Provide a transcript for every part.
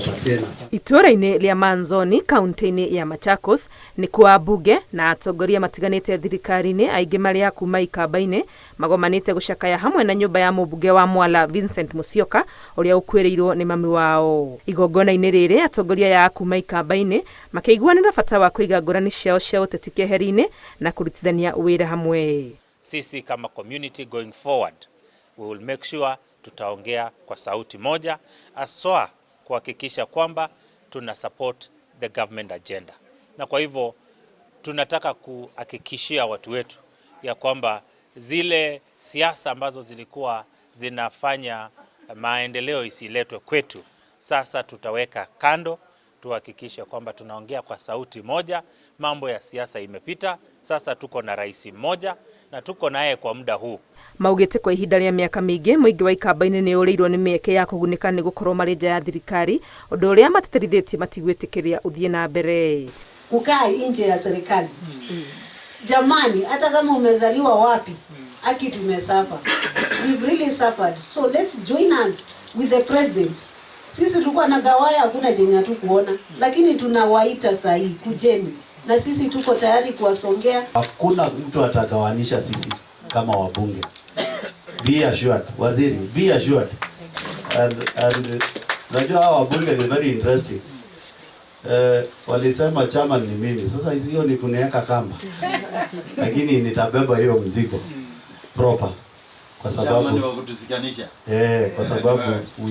Tuwapatie nafasi. Itũũra-inĩ rĩa Manzoni, kaunti-inĩ ya Machakos, nĩkuo ambunge na atongoria matiganĩte thirikari-inĩ, aingĩ marĩ a kuma Ikamba-inĩ, magomanĩte gũcakaya hamwe na nyũmba ya mũmbunge wa Mwala Vincent Musyoka ũrĩa ũkuĩrĩirwo nĩ mami wao. Igongona-inĩ rĩrĩ, atongoria aya a kuma Ikamba-inĩ makĩiguanĩra bata wa kũiga ngũrani ciao cia ũteti keheri-inĩ na kũrutithania wĩra hamwe. Sisi kama community, going forward, we will make sure tutaongea kwa sauti moja, aswa kuhakikisha kwamba tuna support the government agenda, na kwa hivyo tunataka kuhakikishia watu wetu ya kwamba zile siasa ambazo zilikuwa zinafanya maendeleo isiletwe kwetu, sasa tutaweka kando, tuhakikishe kwamba tunaongea kwa sauti moja. Mambo ya siasa imepita, sasa tuko na rais mmoja na tuko naye kwa muda huu. Maugĩte kwa ihinda rĩa mĩaka mĩingĩ mũingĩ wa Ikamba-inĩ nĩ ũrĩirwo nĩ mĩeke ya kũgunĩka nĩ gũkorwo marĩ nja ya thirikari, ũndũ ũrĩa matĩtĩrithĩtie matigwĩtĩkĩria ũthiĩ na mbere. Kukaa nje ya serikali. Jamani, hata kama umezaliwa wapi, aki tumesuffer. We've really suffered. So let's join hands with the president. Sisi tulikuwa na gawaya, hakuna chenye hatukuona, lakini tunawaita sahii, kujeni na sisi tuko tayari kuwasongea. Hakuna mtu atagawanisha sisi kama wabunge. Be assured, waziri, be assured. And najua hawa wabunge ni very interesting. Walisema chama ni mimi. Sasa hiyo ni kuniweka kamba, lakini nitabeba hiyo mzigo proper kwa Chama ni sababu wa kutusikanisha. Kwa sababu we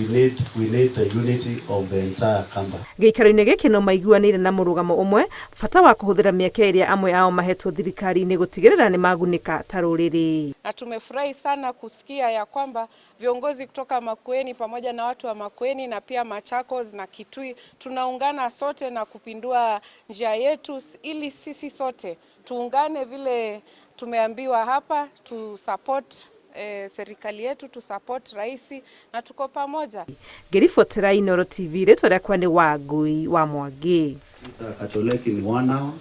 need the unity of the entire Kamba. Gĩikaro-inĩ gĩkĩ no maiguanĩire na mũrũgamo ũmwe bata wa kũhũthĩra mĩeke ĩrĩa amwe ao mahetwo thirikari-inĩ gũtigĩrĩra nĩ magunĩka ta rũrĩrĩ. Na tumefurahi sana kusikia ya kwamba viongozi kutoka Makueni pamoja na watu wa Makueni na pia Machakos na Kitui tunaungana sote na kupindua njia yetu ili sisi sote tuungane vile tumeambiwa hapa tu support serikali yetu, tu support rais na tuko pamoja. Ngĩribotera Inooro TV, rĩtwa rĩakwa nĩ Wangui wa Mwangi. Katoleki ni 1 hour.